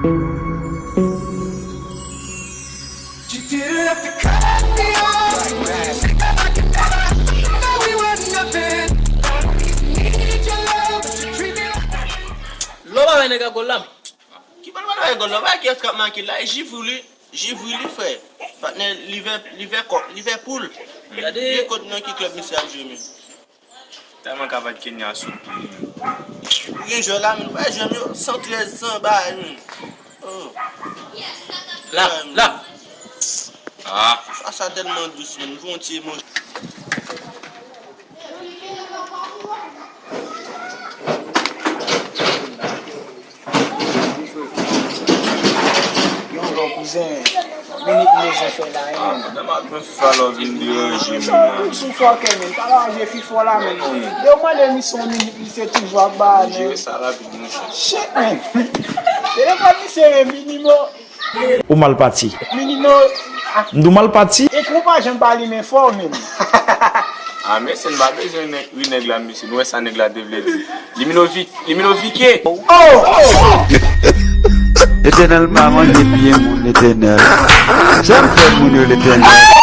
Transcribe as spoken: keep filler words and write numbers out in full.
Lò pa wè nèg a gòl la, men. Ki bal pa wè gòl la? Wè kiyès k ap make la? E Jivri li, Jivri li, frè. Patnè, li vè, li vè kòk, li vè poul. Gade. Li kot nan ki klèb misye ap jwe, men. Tèlman kravat Kenya sou tou. Ou gen jwè la, men. Wè, jwè m yo, san trèz, san bagay, men. Oh. La, la. Ah. Sa, sa tèlman dous, men. Fè yon ti emosyon. Yon lò kouzen, minit m bezwen fè la, hein, menm. Pandan m ap jwe FIFA la, w vin deranje m la. Sou fòkè, menm. Pa la jwe FIFA la, menm. Lè w mande misye yon minit, misye toujou ap ba, menm. Jere sa rapid, monchè. Shit, menm. Telefòn misye, menm, minimo. Ou mal pati. Minimo. M di w mal pati. Ekran pa janm pa limen fò, menm. Ah, mesye, n pa bezwen nèg, wi, nèg la, mesye. Nou wè sa nèg la te vle di. Li mino vi-, li mino vike. Oh! Letènèl pa manje pye moun, Letènèl. Janm fè moun yo, Letènèl.